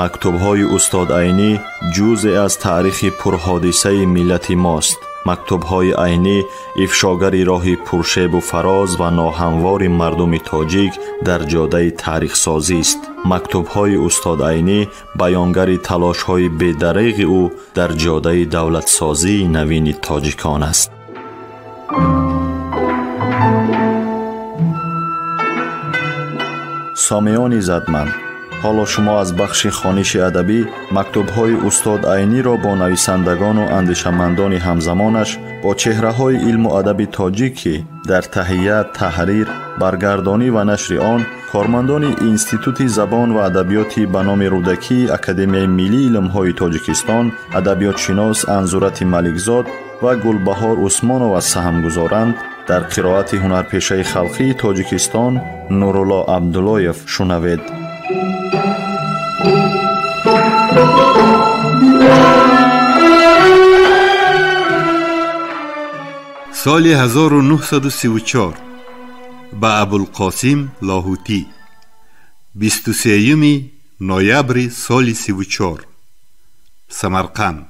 Мактубҳои устод Айнӣ ҷузъе аз таърихи пурҳодисаи миллати мост. Мактубҳои Айнӣ ифшогари роҳи пуршебу фароз ва ноҳамвори мардуми тоҷик дар ҷодаи таърихсозист. Мактубҳои устод Айнӣ баёнгари талошҳои бедареғи ӯ дар ҷодаи давлатсозии навини тоҷикон аст. Сомиёни задманд, ҳоло шумо аз бахши хониши адабӣ мактубҳои устод Айниро бо нависандагону андешамандони ҳамзамонаш, бо чеҳраҳои илму адаби тоҷик, ки дар таҳия, таҳрир, баргардонӣ ва нашри он кормандони Институти забон ва адабиёти ба номи Рӯдакии Академияи миллии илмҳои Тоҷикистон, адабиётшинос Анзурати Маликзод ва Гулбаҳор Усмонова саҳм гузоранд, дар қироати ҳунарпешаи халқии Тоҷикистон Нурулло Абдуллоев шунавед. Соли 1934 ба Абулқосим Лоҳутӣ, 23 ноябри соли 34, Самарқанд.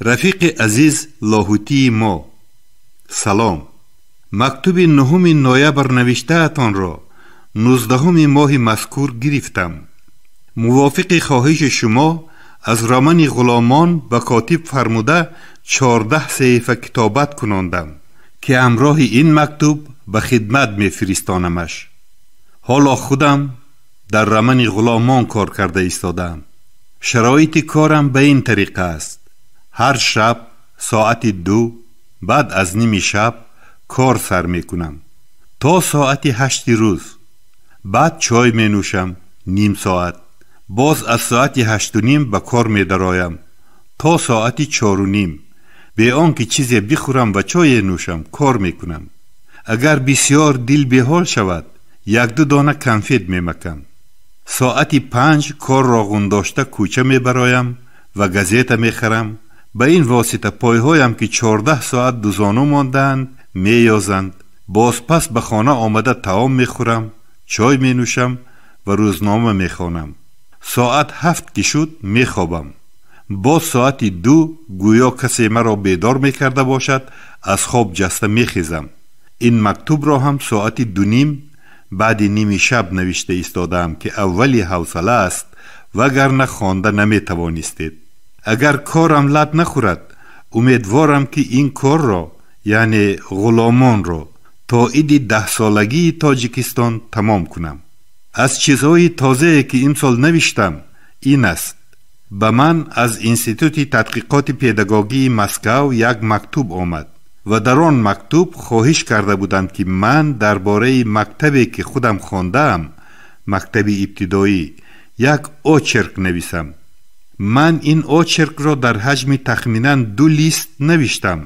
Рафиқи азиз Лоҳутии мо, салом. Мактуби 9 ноябр навиштаатонро 19 моҳи мазкур гирифтам. Мувофиқи хоҳиши шумо аз романи Ғуломон ба котиб фармуда 14 саҳифа китобат кунондам, ки ҳамроҳи ин мактуб ба хидмат мефиристонамаш. Ҳоло худам дар романи Ғуломон кор карда истодаам. Шароити корам ба ин тариқа аст. Ҳар шаб соати 2 баъд аз ними шаб кор сар мекунам то соати 8 рӯз. Баъд чой менӯшам ним соат. Боз аз соати 8:30 ба кор медароям то соати 4:30. Бе он ки чизе бихӯрам ва чое нӯшам кор мекунам. Агар бисёр дил беҳол шавад, 1-2 дона конфет мемакам. Соати 5 корро ғундошта кӯча мебароям ва газета мехарам. Ба ин восита пойҳоям, ки 14 соат дузону мондаанд, меёзанд. Боз пас ба хона омада таом мехӯрам, чой менӯшам ва рӯзнома мехонам. Соат 7 ки шуд мехобам. Боз соати 2 гӯё касе маро бедор мекарда бошад, аз хоб ҷаста мехезам. Ин мактубро ҳам соати 2:30 баъди ними шаб навишта истодаам, ки аввали ҳавсала аст, вагарна хонда наметавонистед. Агар корам лат нахӯрад, умедворам, ки ин корро, яъне Ғуломонро, то иди 10-солагии Тоҷикистон тамом кунам. Аз чизҳои тозае, ки имсол навиштам, ин аст. Ба ман аз Институти тадқиқоти педагогии Москав як мактуб омад ва дар он мактуб хоҳиш карда буданд, ки ман дар бораи мактабе, ки худам хондаам, мактаби ибтидоӣ, як очерк нависам. Ман ин очеркро дар ҳаҷми тахминан 2 лист навиштам.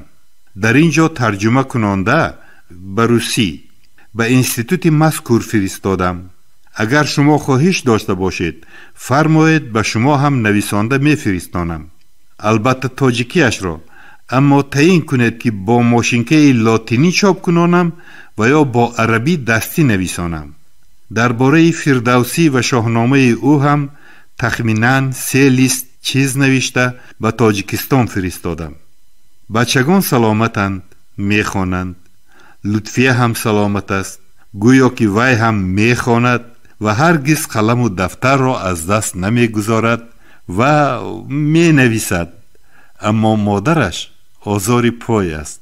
Дар ин ҷо тарҷума кунонда ба русӣ ба институти мазкур фиристодам. Агар шумо хоҳиш дошта бошед, фармоед, ба шумо ҳам нависонда мефиристонам. Албатта тоҷикиашро, аммо таъин кунед, ки бо мошинкаи лотинӣ чоп кунонам ва ё бо арабӣ дастӣ нависонам. Дар бораи Фирдавсӣ ва шоҳномаи ӯ ҳам тахминан 3 лист чиз навишта ба Тоҷикистон фиристодам. Бачагон саломатанд, мехонанд. Лутфия ҳам саломат аст, гӯё ки вай ҳам мехонад ва ҳаргиз қаламу дафтарро аз даст намегузорад ва менависад. Аммо модараш озори пой аст.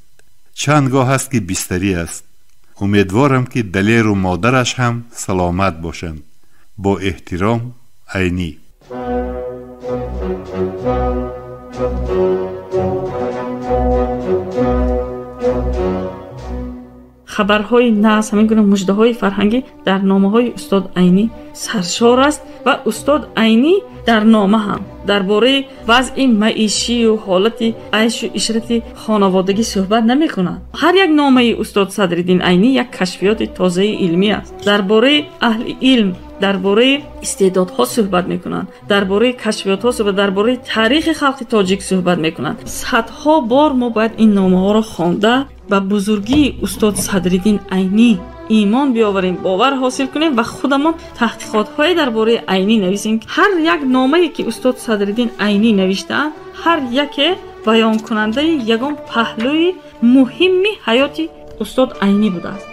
Чанд гоҳ аст, ки бистарӣ аст. Умедворам, ки Далеру модараш ҳам саломат бошанд. Бо эҳтиром, Айнӣ. Хабарҳои нағз, ҳамин гуна муждаҳои фарҳангӣ дар номаҳои устод Айнӣ саршор аст ва устод Айнӣ дар нома ҳам дар бораи вазъи маишию ҳолати айшу ишрати хонаводагӣ суҳбат намекунад. Ҳар як номаи устод Садриддин Айнӣ як кашфиёти тозаи илмӣ аст. Дар бораи аҳли илм, дар бораи истеъдодҳо суҳбат мекунанд, дар бораи кашфиётҳо суҳбат, дар бораи таърихи халқи тоҷик суҳбат мекунанд. Садҳо бор мо бояд ин номаҳоро хонда ба бузургии устод Садриддин Айнӣ имон биёварем, бовар ҳосил кунем ва худамон таҳқиқотҳое дар бораи Айнӣ нависем. Ҳар як номае ки устод Садриддин Айнӣ навиштаанд, ҳар яке баёнкунандаи ягон паҳлӯи муҳимми ҳаёти устод Айнӣ будааст.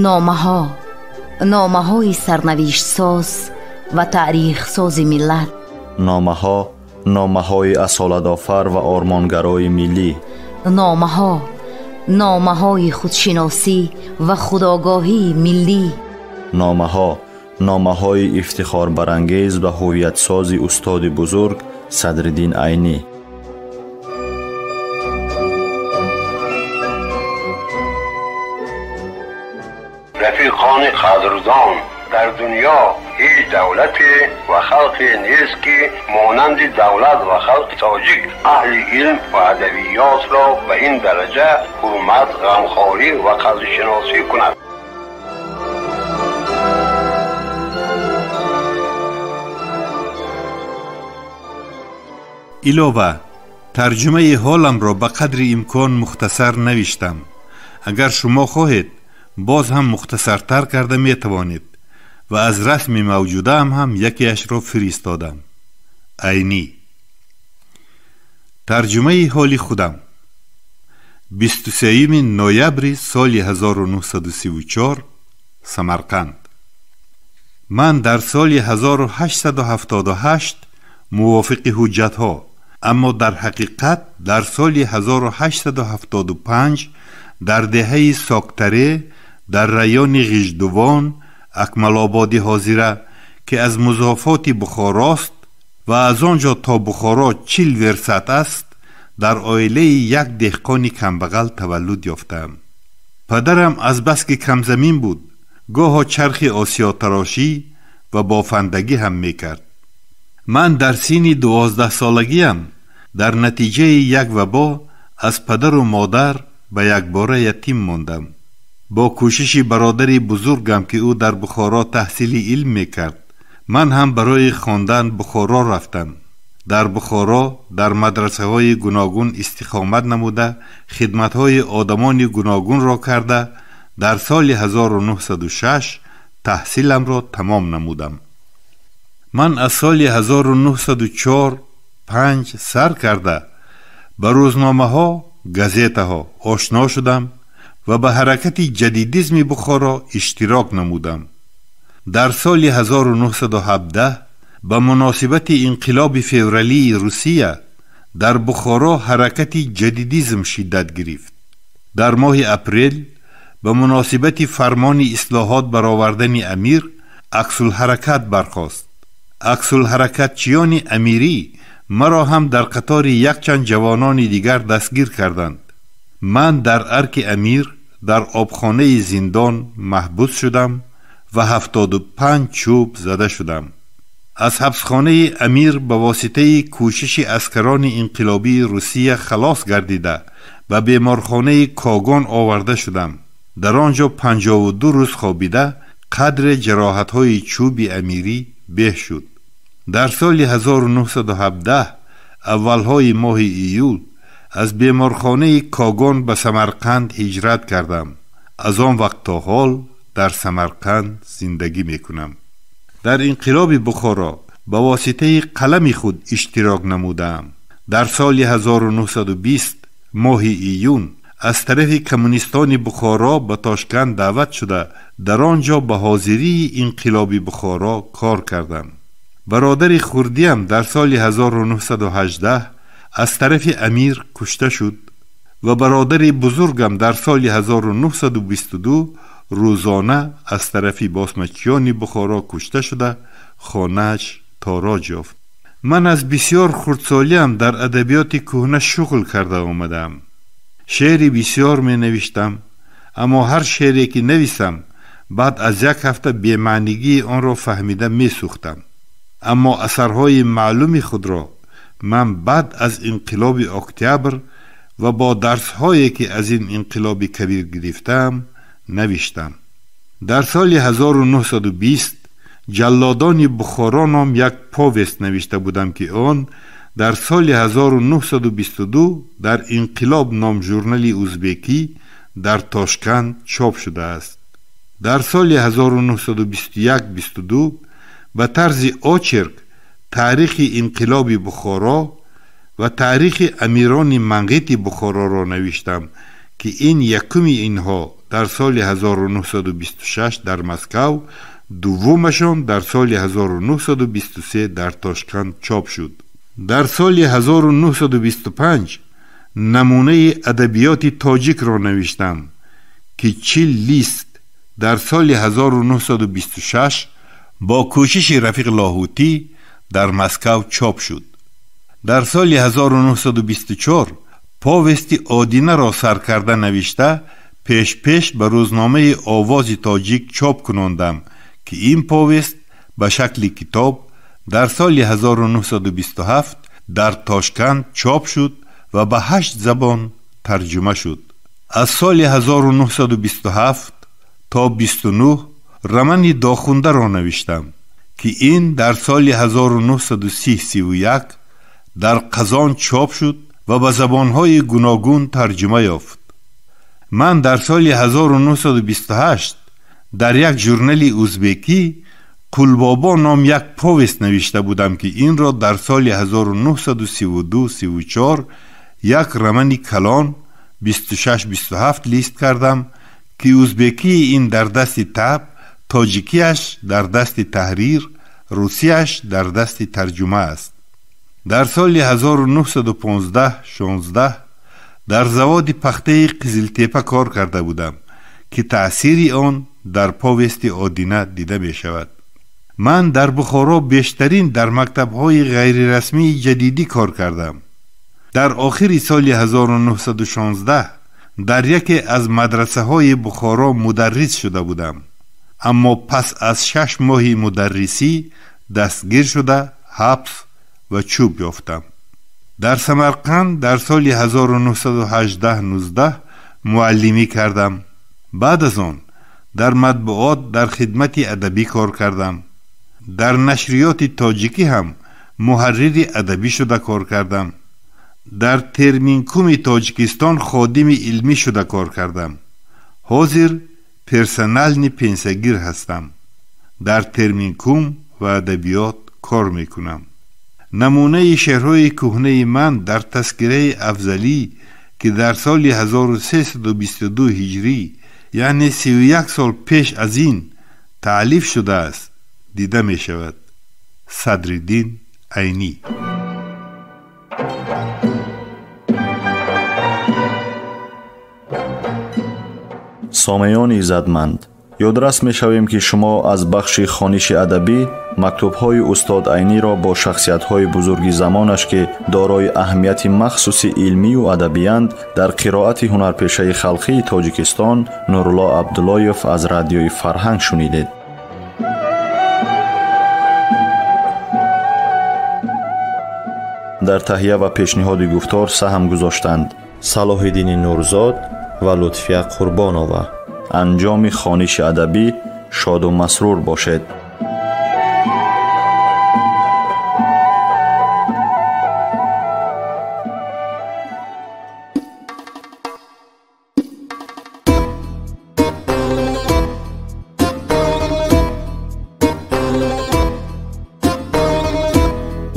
Номаҳо, номаҳои сарнавиштсоз ва таърихсози миллат. Номаҳо, номаҳои асолатофар ва ормонгарои миллӣ. Номаҳо, номаҳои худшиносӣ ва худогоҳии миллӣ. Номаҳо, номаҳои ифтихорбарангез ва ҳувиятсози устоди бузург Садриддин Айнӣ. Рафиқони қадрдон, дар дунё ҳеҷ давлате ва халқе нест, ки монанди давлат ва халқи тоҷик аҳли илм ва адабиётро ба ин дараҷа ҳурмат, ғамхорӣ ва қадршиносӣ кунад. Илова, тарҷумаи ҳоламро ба қадри имкон мухтасар навиштам. Агар шумо хоҳед, боз ҳам мухтасартар карда метавонед ва аз расми мавҷудаам ҳам якеашро фиристодам. Айнӣ. Тарҷумаи ҳоли худам. 23 ноябри соли 1934, Самарқанд. Ман дар соли 1878 мувофиқи ҳуҷҷатҳо, аммо дар ҳақиқат дар соли 1875 дар деҳаи Соктаре дар райони Ғиждувон, Акмалободи ҳозира, ки аз музофоти Бухорост ва аз он ҷо то Бухоро 40 версат аст, дар оилаи як деҳқони камбағал таваллуд ёфтаам. Падарам азбаски камзамин буд, гоҳо чархи осиётарошӣ ва бофандагӣ ҳам мекард. Ман дар синни 12-солагиам дар натиҷаи як вабо аз падару модар ба якбора ятим мондам. Бо кӯшиши бародари бузургам, ки ӯ дар Бухоро таҳсили илм мекард, ман ҳам барои хондан Бухоро рафтам. Дар Бухоро дар мадрасаҳои гуногун истиқомат намуда, хидматҳои одамони гуногунро карда, дар соли 1906 таҳсиламро тамом намудам. Ман аз соли 1904-5 сар карда ба рӯзномаҳо, газетаҳо ошно шудам ва ба ҳаракати ҷадидизми Бухоро иштирок намудам. Дар соли 1917 ба муносибати инқилоби февралии Русия дар Бухоро ҳаракати ҷадидизм шиддат гирифт. Дар моҳи апрел ба муносибати фармони ислоҳот баровардани амир аксулҳаракат бархост. Аксулҳаракатчиёни амирӣ маро ҳам дар қатори якчанд ҷавонони дигар дастгир карданд. Ман дар арки амир дар обхонаи зиндон маҳбус шудам ва 75 чӯб зада шудам. Аз ҳабсхонаи амир ба воситаи кӯшиши аскарони инқилобии Русия халос гардида ба беморхонаи Когон оварда шудам. Дар он ҷо 52 рӯз хобида қадре ҷароҳатҳои чӯби амирӣ беҳ шуд. Дар соли 1917 аввалҳои моҳи июл аз беморхонаи Когон ба Самарқанд ҳиҷрат кардам. Аз он вақт то ҳол дар Самарқанд зиндагӣ мекунам. Дар инқилоби Бухоро ба воситаи қалами худ иштирок намудаам. Дар соли 1920 моҳи июн аз тарафи коммунистони Бухоро ба Тошканд даъват шуда, дар он ҷо ба ҳозирии инқилоби Бухоро кор кардам. Бародари хурдиам дар соли 1918 аз тарафи амир кушта шуд ва бародари бузургам дар соли 1922 рӯзона аз тарафи босмачиёни Бухоро кушта шуда, хонааш тороҷ ёфт. Ман аз бисёр хурдсолиам дар адабиёти кӯҳна шуғл карда омадаам. Шеъри бисёр менавиштам, аммо ҳар шеъре ки нависам, баъд аз як ҳафта бемаънигии онро фаҳмида месӯхтам. Аммо асарҳои маълуми худро ман баъд аз инқилоби октябр ва бо дарсҳое ки аз ин инқилоби кабир гирифтаам навиштам. Дар соли 1920 ҷаллодони Бухоро ном як повест навишта будам, ки он Дар соли 1922 дар Инқилоб ном журнали узбекӣ дар Тошканд чоп шудааст. Дар соли 1921-22 ба тарзи очерк таърихи инқилоби Бухоро ва таърихи амирони Манғити Бухороро навиштам, ки ин якуми инҳо дар соли 1926 дар Москав, дуввумашон дар соли 1923 дар Тошканд чоп шуд. Дар соли 1925 намунаи адабиёти тоҷикро навиштам, ки 40 лист дар соли 1926 бо кӯшиши Рафиқ Лоҳутӣ дар Москав чоп шуд. Дар соли 1924 повести Одинаро саркарда навишта пеш-пеш ба рӯзномаи Овози тоҷик чоп кунондам, ки ин повест ба шакли китоб дар соли 1927 дар Тошканд чоп шуд ва ба 8 забон тарҷума шуд. Аз соли 1927 то 29 романи Дохундаро навиштам, ки ин дар соли 1930-31 дар Қазон чоп шуд ва ба забонҳои гуногун тарҷума ёфт. Ман дар соли 1928 дар як журнали узбекӣ Қулбобо ном як повест навишта будам, ки инро дар соли 1932-34 як романи калон 26-27 лист кардам, ки узбекии ин дар дасти таб, тоҷикияш дар дасти таҳрир, русияш дар дасти тарҷума аст. Дар соли 1915-16 дар заводи пахтаи Қизилтепа кор карда будам, ки таъсири он дар повести Одина дида мешавад. Ман дар Бухоро бештарин дар мактабҳои ғайрирасмии ҷадидӣ кор кардам. Дар охири соли 1916 дар яке аз мадрасаҳои Бухоро мударрис шуда будам, аммо пас аз 6 моҳи мударрисӣ дастгир шуда ҳабс ва чӯб ёфтам. Дар Самарқанд дар соли 1918-19 муаллимӣ кардам. Баъд аз он дар матбуот дар хидмати адабӣ кор кардам. Дар нашриёти тоҷикӣ ҳам муҳаррири адабӣ шуда кор кардам. Дар Терминкуми Тоҷикистон ходими илмӣ шуда кор кардам. Ҳозир персонални пенсиягир ҳастам. Дар Терминкум ва адабиёт кор мекунам. Намунаи шеърҳои кӯҳнаи ман дар Тазкираи Афзалӣ, ки дар соли 1322 ҳиҷрӣ, яъне 31 сол пеш аз ин таълиф шудааст, дида мешавад. Садриддин Айнӣ. Сомеёни иззатманд, ёдрас мешавем, ки шумо аз бахши хониши адабӣ мактубҳои устод Айниро бо шахсиятҳои бузурги замонаш, ки дорои аҳамияти махсуси илмию адабиянд, дар қироати ҳунарпешаи халқии Тоҷикистон Нурулло Абдуллоев аз радиои Фарҳанг шунидед. Дар таҳия ва пешниҳоди гуфтор саҳм гузоштанд Салоҳиддини Нурзод ва Лутфия Қурбонова. Анҷоми хониши адабӣ шоду масрур бошед.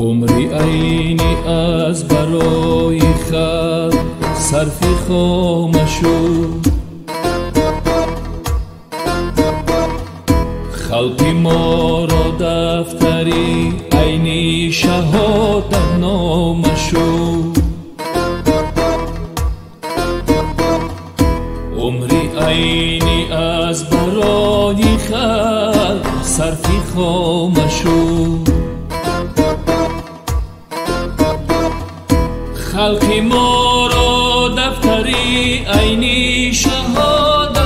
Умри Айнӣ аз барои халқ сарфи хома шуд. Халқи моро дафтари Айнӣ шаҳодатнома шуд. Умри Айнӣ аз барои халқ сарфи хома шуд. Халқи моро дафтари Айнӣ шаҳодатнома